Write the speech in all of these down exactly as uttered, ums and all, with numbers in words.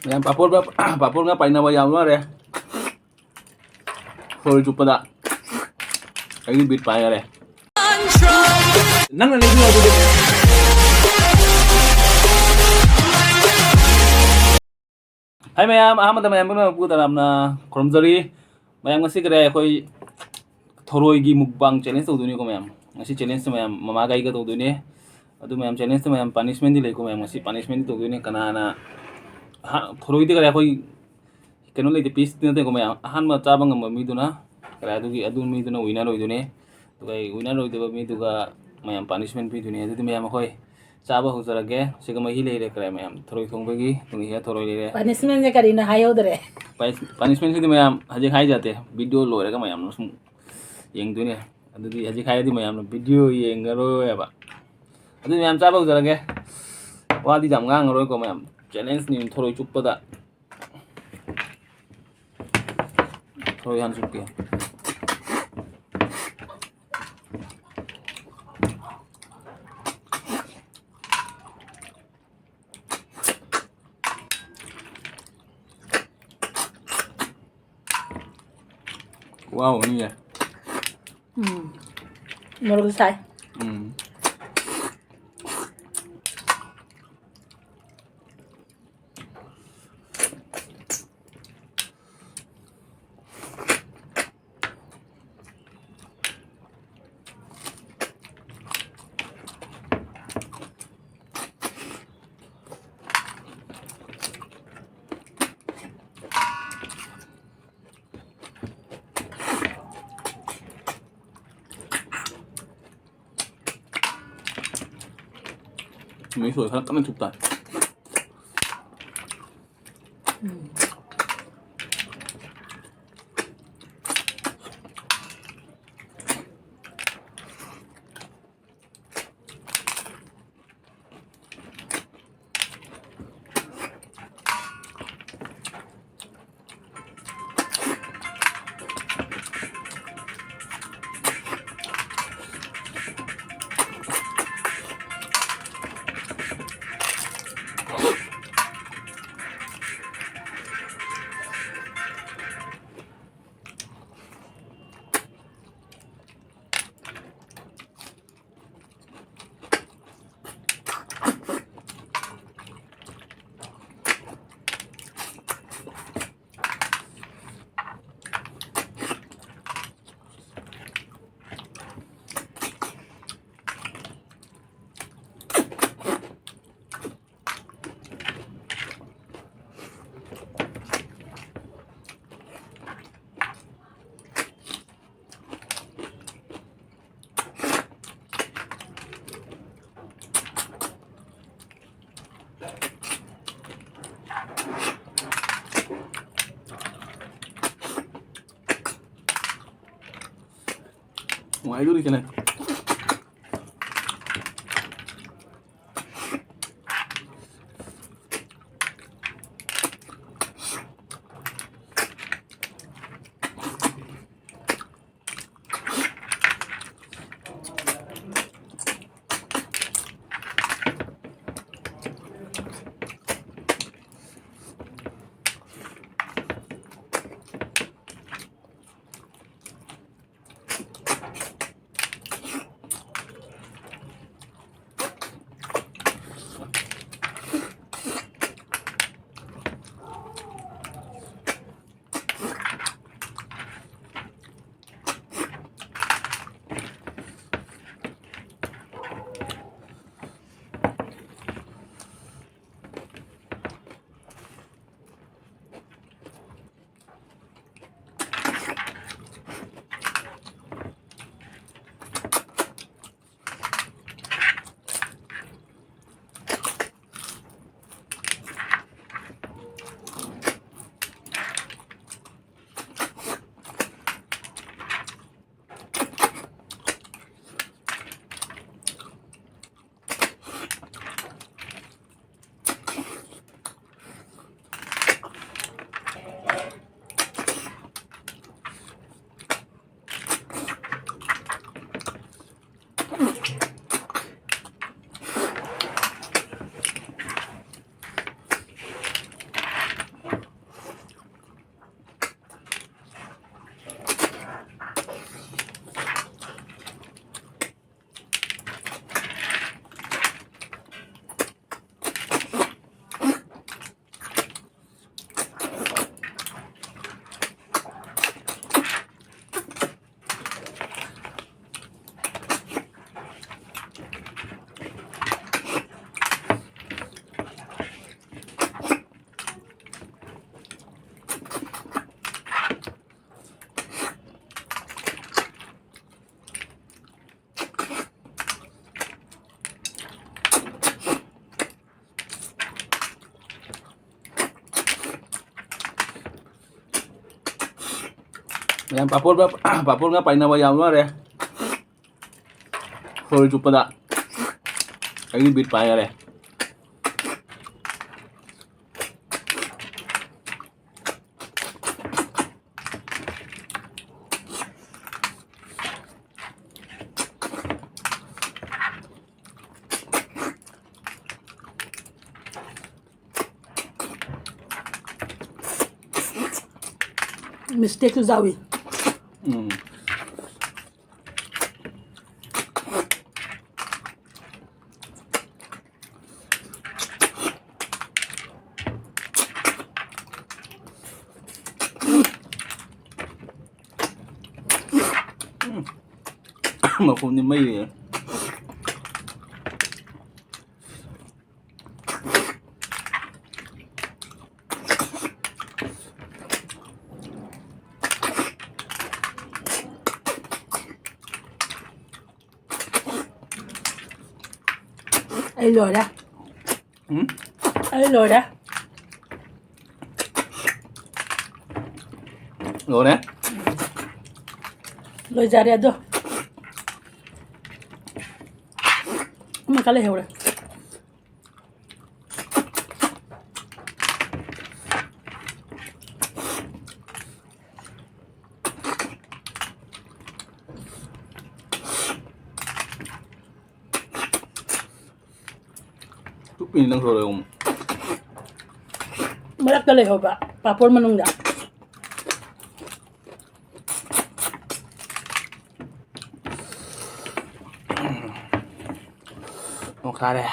ꯃꯌꯥꯝ ꯄꯥꯐꯣꯔꯒ, ꯄꯥꯐꯣꯔꯒ ꯄꯥꯏꯅꯕ ꯌꯥꯎꯅꯔꯦ꯫ ꯊꯔꯣꯏ ꯆꯨꯞꯄꯗ ꯑꯩꯒꯤ ꯕꯤꯠ ꯄꯥꯏꯈꯔꯦ꯫ ꯅꯪꯅ ꯂꯩꯕꯤꯌꯨ ꯑꯗꯨꯗꯤ꯫ ꯍꯥꯏ ꯃꯌꯥꯝ, ꯑꯍꯥꯟꯕꯗ ꯃꯌꯥꯝ ꯄꯨꯝꯅꯃꯛꯄꯨ ꯇꯔꯥꯝꯅ ꯈꯨꯔꯨꯝꯖꯔꯤ꯫ ꯃꯌꯥꯝ ꯉꯁꯤ ꯀꯔꯤ ꯑꯩꯈꯣꯏ ꯊꯔꯣꯏꯒꯤ mukbang challenge ꯇꯧꯗꯣꯏꯅꯤꯀꯣ ꯃꯌꯥꯝ꯫ ꯉꯁꯤ challengeꯁꯦ ꯃꯌꯥꯝ ꯃꯃꯥꯒ ꯑꯩꯒ ꯇꯧꯗꯣꯏꯅꯦ꯫ ꯑꯗꯨ ꯃꯌꯥꯝ challengeꯇ ꯃꯌꯥꯝ punishmentꯗꯤ ꯂꯩꯀꯣ ꯃꯌꯥꯝ꯫ ꯉꯁꯤ punishmentꯗꯤ ꯇꯧꯗꯣꯏꯅꯦ꯫ ꯀꯅꯥꯅ ꯑꯍꯥ-, ꯊꯔꯣꯏꯗꯤ ꯀꯔꯤ ꯑꯩꯈꯣꯏ ꯀꯩꯅꯣ ꯂꯩꯇꯦ, pieceꯇꯤ ꯅꯠꯇꯦꯀꯣ ꯃꯌꯥꯝ꯫ ꯑꯍꯥꯟꯕ ꯆꯥꯕ ꯉꯝꯕ ꯃꯤꯗꯨꯅ ꯀꯔꯤ ꯑꯗꯨꯒꯤ, ꯑꯗꯨ ꯃꯤꯗꯨꯅ winner ꯑꯣꯏꯗꯣꯏꯅꯦ꯫ ꯑꯗꯨꯒ ꯑꯩ winner ꯑꯣꯏꯗꯕ ꯃꯤꯗꯨꯒ ꯃꯌꯥꯝ punishment ꯄꯤꯗꯣꯏꯅꯦ꯫ ꯑꯗꯨꯗꯤ ꯃꯌꯥꯝ ꯑꯩꯈꯣꯏ ꯆꯥꯕ ꯍꯧꯖꯔꯒꯦ꯫ ꯁꯤꯒ ꯃꯍꯤ ꯂꯩꯔꯦ ꯀꯔꯤ ꯃꯌꯥꯝ, ꯊꯔꯣꯏ ꯊꯣꯡꯕꯒꯤ꯫ ꯑꯗꯨꯒ ꯁꯤꯒ ꯊꯔꯣꯏ ꯂꯩꯔꯦ꯫ Punishmentꯁꯦ ꯀꯔꯤꯅꯣ ꯍꯥꯏꯍꯧꯗ꯭ꯔꯦ꯫ Punish-, punishmentꯁꯤꯗꯤ ꯃꯌꯥꯝ ꯍꯧꯖꯤꯛ ꯍꯥꯏꯖꯗꯦ, video ꯂꯣꯏꯔꯒ ꯃꯌꯥꯝꯅ ꯁꯨꯝ ꯌꯦꯡꯗꯣꯏꯅꯦ꯫ ꯑꯗꯨꯗꯤ ꯍꯧꯖꯤꯛ ꯍꯥꯏꯔꯗꯤ ꯃꯌꯥꯝꯅ video ꯌꯦꯡꯉꯔꯣꯏꯕ꯫ ꯑꯗꯨꯗꯤ ꯃꯌꯥꯝ ꯆꯥꯕ ꯍꯧꯖꯔꯒꯦ꯫ ꯋꯥꯗꯤ ꯌꯥꯝ ꯉꯥꯡꯉꯔꯣꯏꯀꯣ ꯃꯌꯥꯝ꯫ Challengeꯅꯤ ꯊꯔꯣꯏ ꯆꯨꯞꯄꯗ꯫ ꯊꯔꯣꯏ ꯍꯥꯟꯅ ꯆꯨꯞꯀꯦ꯫ Wow, ini ya. Hmm. Menurut saya. Hmm. ꯃꯩꯁꯨ ꯈꯔ ꯀꯟꯅ ꯆꯨꯞ ꯇꯥꯔꯦ꯫ ꯎꯝ꯫ ꯅꯨꯡꯉꯥꯏꯗꯣꯔꯤ ꯀꯩꯅꯣ꯫ ꯃꯌꯥꯝ ꯄꯥꯐꯣꯔꯒ, ꯄꯥꯐꯣꯔꯒ ꯄꯥꯏꯅꯕ ꯌꯥꯝ ꯋꯥꯔꯦ꯫ ꯊꯔꯣꯏ ꯆꯨꯞꯄꯗ ꯑꯩꯒꯤ ꯕꯤꯠ ꯄꯥꯏꯈꯔꯦ꯫ Mistake ꯁꯨ ꯌꯥꯎꯏ꯫ ꯎꯝ꯫ ꯃꯈꯣꯡꯗꯤ ꯃꯩꯔꯤ꯫ ꯑꯩ ꯂꯣꯏꯔꯦ꯫ ꯎꯝ? ꯑꯩ ꯂꯣꯏꯔꯦ꯫ ꯂꯣꯏꯔꯦ? ꯂꯣꯏꯖꯔꯦ ꯑꯗꯣ꯫ ꯑꯃꯈꯛ ꯂꯩꯍꯧꯔꯦ꯫ ꯆꯨꯞꯄꯤꯅꯤ ꯅꯪ ꯁꯣꯏꯔꯣꯏ ꯑꯃꯨꯛ꯫ ꯃꯔꯛꯇ ꯂꯩꯍꯧꯕ ꯄꯥꯐꯣꯔ ꯃꯅꯨꯡꯗ꯫ ꯑꯣ, ꯀꯥꯔꯦ꯫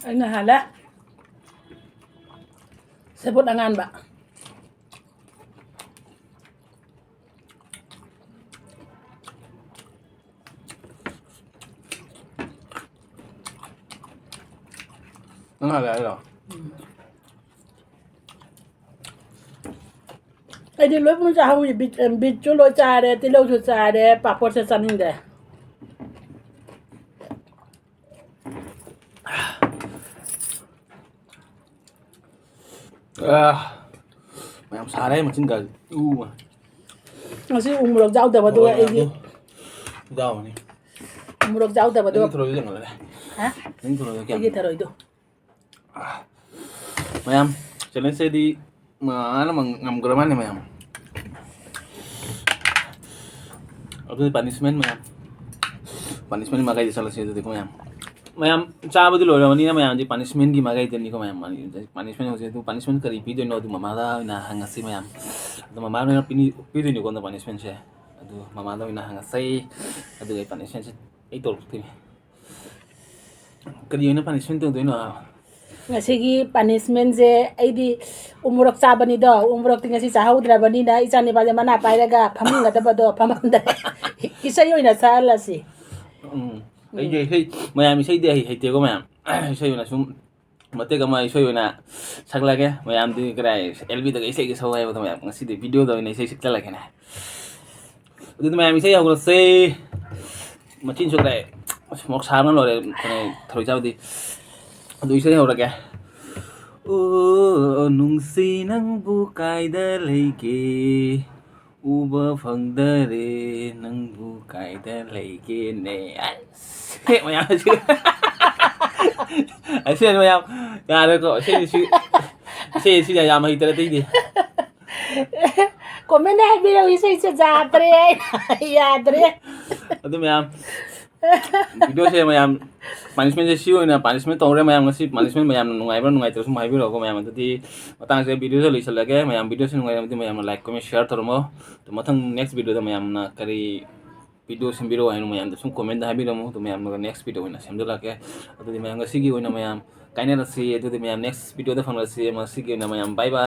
ꯑꯩꯅ ꯍꯥꯜꯂꯦ꯫ ꯁꯦꯕꯣꯠ ꯑꯉꯥꯟꯕ꯫ ꯅꯪ ꯍꯥꯜꯂꯦ ꯍꯥꯏꯔꯣ? ꯑꯩꯗꯤ ꯂꯣꯏ ꯄꯨꯡ ꯆꯥꯍꯧꯋꯤ꯫ ꯕꯤꯠ, ꯕꯤꯠꯁꯨ ꯂꯣꯏ ꯆꯥꯔꯦ, ꯇꯤꯜꯍꯧꯁꯨ ꯆꯥꯔꯦ, ꯄꯥꯐꯣꯔꯁꯦ ꯆꯥꯅꯤꯡꯗꯦ꯫ ꯑꯥ, ꯃꯌꯥꯝ ꯁꯥꯔꯦ ꯃꯆꯤꯟ ꯀꯥꯁꯦ꯫ ꯎ꯫ ꯉꯁꯤ ꯎ ꯃꯣꯔꯣꯛ ꯌꯥꯎꯗꯕꯗꯨꯒ ꯍꯣꯏ, ꯑꯩꯗꯤ꯫ ꯑꯗꯨ ꯌꯥꯎꯕꯅꯤ꯫ ꯎ ꯃꯣꯔꯣꯛ ꯌꯥꯎꯗꯕꯗꯣ꯫ ꯅꯪꯒꯤ ꯊꯔꯣꯏꯗꯣ ꯌꯦꯡꯉꯣꯅꯦ꯫ ꯍꯥ? ꯅꯪꯒꯤ ꯊꯔꯣꯏꯗꯣ ꯀꯌꯥꯝ ꯑꯩꯒꯤ ꯊꯔꯣꯏꯗꯣ꯫ ꯃꯌꯥꯝ, challengeꯁꯤꯗꯤ ꯃꯥꯅ ꯉꯝꯈ꯭ꯔ ꯃꯥꯜꯂꯦ ꯃꯌꯥꯝ꯫ ꯑꯗꯨꯗꯤ punishment ꯃꯌꯥꯝ꯫ Punishment ꯃꯥꯏꯀꯩꯗ ꯆꯠꯂꯁꯤ ꯑꯗꯨꯗꯤꯀꯣ ꯃꯌꯥꯝ꯫ ꯃꯌꯥꯝ ꯆꯥꯕꯗꯤ ꯂꯣꯏꯔꯕꯅꯤꯅ ꯃꯌꯥꯝꯗꯤ punishmentꯀꯤ ꯃꯥꯏꯀꯩꯗꯅꯤꯀꯣ ꯃꯌꯥꯝ꯫ Punishment ꯍꯧꯖꯤꯛ ꯑꯗꯨ punishment ꯀꯔꯤ ꯄꯤꯗꯣꯏꯅꯣ ꯑꯗꯨ ꯃꯃꯥꯗ ꯑꯣꯏꯅ ꯍꯪꯉꯁꯤ ꯃꯌꯥꯝ꯫ ꯑꯗꯣ ꯃꯃꯥꯅ ꯑꯣꯏꯅ ꯄꯤꯅꯤ-, ꯄꯤꯗꯣꯏꯅꯤꯀꯣ ꯑꯗꯣ punishmentꯁꯦ꯫ ꯑꯗꯨ ꯃꯃꯥꯗ ꯑꯣꯏꯅ ꯍꯪꯉꯁꯤ꯫ ꯑꯗꯨꯒ ꯑꯩ punishmentꯁꯦ ꯑꯩ ꯇꯧꯔꯛꯇꯣꯏꯅꯤ꯫ ꯀꯔꯤ ꯑꯣꯏꯅ punishment ꯇꯧꯗꯣꯏꯅꯣ? ꯉꯁꯤꯒꯤ punishmentꯁꯦ ꯑꯩꯗꯤ ꯎꯃꯣꯔꯣꯛ ꯆꯥꯕꯅꯤꯗꯣ, ꯎꯃꯣꯔꯣꯛꯇꯤ ꯉꯁꯤ ꯆꯥꯍꯧꯗ꯭ꯔꯕꯅꯤꯅ ꯏꯆꯥꯅꯤꯄꯥꯁꯦ ꯃꯅꯥ ꯄꯥꯏꯔꯒ ꯐꯝꯍꯟꯒꯗꯕꯗꯣ ꯐꯝꯍꯟꯗ꯭ꯔꯦ꯫ ꯏꯁꯩ ꯑꯣꯏꯅ ꯁꯛꯍꯜꯂꯁꯤ꯫ ꯎꯝ꯫ ꯑꯩꯗꯤ ꯏꯁꯩ, ꯃꯌꯥꯝ ꯏꯁꯩꯗꯤ ꯍꯩ ꯍꯩꯇꯦꯀꯣ ꯃꯌꯥꯝ꯫ ꯏꯁꯩ ꯑꯣꯏꯅ ꯁꯨꯝ ꯃꯇꯦꯛ ꯑꯃ ꯏꯁꯩ ꯑꯣꯏꯅ ꯁꯛꯂꯒꯦ꯫ ꯃꯌꯥꯝꯗꯤ ꯀꯗꯥꯏ ꯑꯦꯜ ꯕꯤꯗꯒ ꯏꯁꯩꯒ ꯁꯛꯎ ꯍꯥꯏꯕꯗꯣ ꯃꯌꯥꯝ ꯉꯁꯤꯗꯤ videoꯗ ꯑꯣꯏꯅ ꯏꯁꯩ ꯁꯛꯆꯜꯂꯒꯦꯅꯦ꯫ ꯑꯗꯨꯗꯤ ꯃꯌꯥꯝ ꯏꯁꯩ ꯍꯧꯔꯁꯦ꯫ ꯃꯆꯤꯟ ꯁꯣꯛꯂꯛꯑꯦ꯫ ꯑꯁ, ꯃꯣꯔꯣꯛ ꯁꯥꯕꯅ ꯂꯣꯏꯔꯦ, ꯀꯩꯅꯣ, ꯊꯔꯣꯏ ꯆꯥꯕꯗꯤ꯫ ꯑꯗꯨ ꯏꯁꯩ ꯍꯧꯔꯒꯦ꯫ ꯑꯣ, ꯅꯨꯡꯁꯤ ꯅꯪꯕꯨ ꯀꯥꯏꯗ ꯂꯩꯒꯦ? ꯎꯕ ꯐꯪꯗꯔꯦ ꯅꯪꯕꯨ ꯀꯥꯏꯗ ꯂꯩꯒꯦꯅꯦ? ꯑꯁ, ꯃꯌꯥꯝ ꯑꯁꯤ-, ꯑꯁꯤ ꯃꯌꯥꯝ ꯌꯥꯔꯦꯀꯣ꯫ ꯏꯁꯩ ꯑꯁꯤ, ꯏꯁꯩ ꯑꯁꯤ ꯌꯥꯝ ꯍꯩꯇ꯭ꯔꯦ ꯑꯇꯩꯗꯤ꯫ Comment ꯍꯥꯏꯕꯤꯔꯛꯎ, ꯏꯁꯩꯁꯦ ꯌꯥꯗ꯭ꯔꯦ, ꯌꯥꯗ꯭ꯔꯦ꯫ ꯑꯗꯨ ꯃꯌꯥꯝ, videoꯁꯦ ꯃꯌꯥꯝ, punishmentꯁꯦ ꯁꯤ ꯑꯣꯏꯅ punishment ꯇꯧꯔꯦ ꯃꯌꯥꯝ꯫ ꯉꯁꯤ punishment ꯃꯌꯥꯝꯅ ꯅꯨꯡꯉꯥꯏꯕ꯭ꯔꯥ ꯅꯨꯡꯉꯥꯏꯇꯕ꯭ꯔꯥ ꯁꯨꯝ ꯍꯥꯏꯕꯤꯔꯛꯑꯣꯀꯣ ꯃꯌꯥꯝ꯫ ꯑꯗꯨꯗꯤ ꯃꯇꯥꯡꯁꯤꯗ videoꯁꯦ ꯂꯣꯏꯁꯤꯜꯂꯒꯦ꯫ ꯃꯌꯥꯝ videoꯁꯦ ꯅꯨꯡꯉꯥꯏꯔꯕꯗꯤ ꯃꯌꯥꯝꯅ like, comment, share ꯇꯧꯔꯝꯃꯣ꯫ ꯑꯗꯨ ꯃꯊꯪ next videoꯗ ꯃꯌꯥꯝꯅ ꯀꯔꯤ video ꯁꯦꯝꯕꯤꯔꯛꯑꯣ ꯍꯥꯏꯅꯣ ꯃꯌꯥꯝꯗ ꯁꯨꯝ commentꯇ ꯍꯥꯏꯕꯤꯔꯝꯃꯣ꯫ ꯑꯗꯨ ꯃꯌꯥꯝꯅ next video ꯑꯣꯏꯅ ꯁꯦꯝꯖꯤꯜꯂꯛꯀꯦ꯫ ꯑꯗꯨꯗꯤ ꯃꯌꯥꯝ ꯉꯁꯤꯒꯤ ꯑꯣꯏꯅ ꯃꯌꯥꯝ ꯀꯥꯏꯅꯔꯁꯤ꯫ ꯑꯗꯨꯗꯤ ꯃꯌꯥꯝ next videoꯗ ꯐꯪꯅꯔꯁꯤ꯫ ꯉꯁꯤꯒꯤ ꯑꯣꯏꯅ ꯃꯌꯥꯝ bye bye꯫